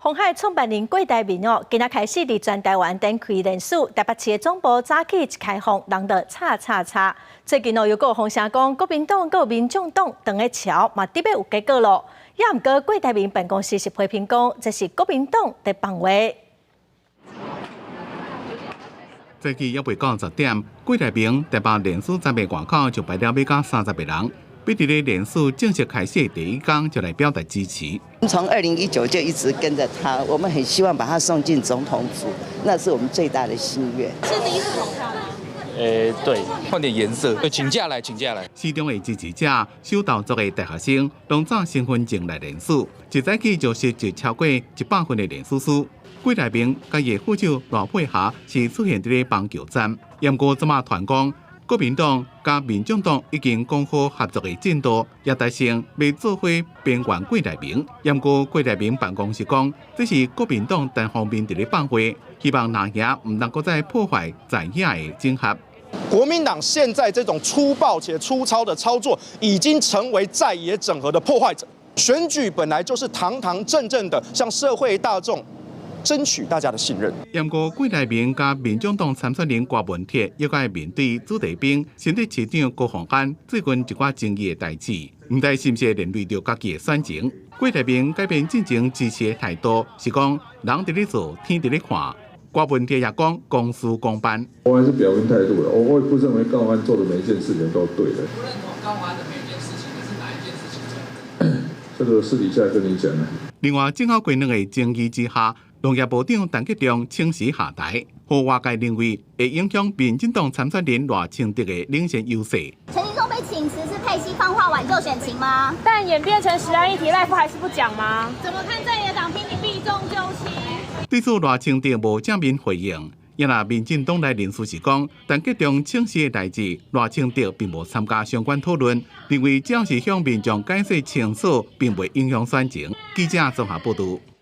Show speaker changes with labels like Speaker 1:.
Speaker 1: 鴻海創辦人郭台銘哦，今仔開始佇全台灣展開連署，台北市的總部早起一開放，人就插插插。最近哦，又閣有風聲講，國民黨佮民眾黨斷的橋嘛，得欲有結果咯。也毋過郭台銘辦公室是批評講，這是國民黨佇放話。
Speaker 2: 早起猶未到10點，郭台銘台北連署站的外口就排了欲到30個人。欲佇咧連署正式開始的第一工就來表達支持。
Speaker 3: 從2019就一直跟着他，我們很希望把他送進總統府，那是我們最大的心願。
Speaker 4: 是第一次投票嗎？
Speaker 5: 對，換點顏色，請假來，請假來。
Speaker 2: 市中的支持者、手投族的大學生，攏摕身份證來連署，一早起就收集超過100份的連署書。郭台銘佮伊副手賴佩霞是出現佇咧板橋站，毋過這馬傳講，國民黨佮民眾黨已經講好合作的進度，也達成欲做伙邊緣郭台銘。毋過郭台銘辦公室講，這是國民黨單方面佇咧放話，希望藍營毋通閣再破壞在野的整合。
Speaker 6: 國民黨現在這種粗暴且粗糙的操作，已經成為在野整合的破壞者。選舉本來就是堂堂正正的向社會大眾爭取大家的信任。
Speaker 2: 毋過郭台銘佮民眾黨參選人郭文鐵，猶閣愛面對子弟兵新竹市長高虹安最近一寡爭議的代誌，毋知是毋是連累著家己的選情。郭台銘改變進前支持的態度，是講人佇咧做，天佇咧看。郭文鐵也講公事公辦。
Speaker 7: 我還是表明態度的，我也不認為高虹安做的每一件事情都對的。
Speaker 8: 不認同高虹安的每一件事情，是哪一件事情？
Speaker 7: 這個私底下跟你講。
Speaker 2: 另外，正好規兩個爭議之下，農業部長陳吉仲請辭下台，予外界認為會影響民進黨參選人賴清德的領先優勢。
Speaker 4: 陳時中被請辭是佩西放話挽救選情嗎？
Speaker 9: 但演變成食安議題，賴副還是不講嗎？
Speaker 4: 怎麼看在野黨拼你避重就輕？
Speaker 2: 對此賴清德無正面回應，也若民進黨內人士是講，陳吉仲請辭的代誌，賴清德並無參加相關討論，認為只要是向民眾解釋清楚，並袂影響選情。記者綜合報道。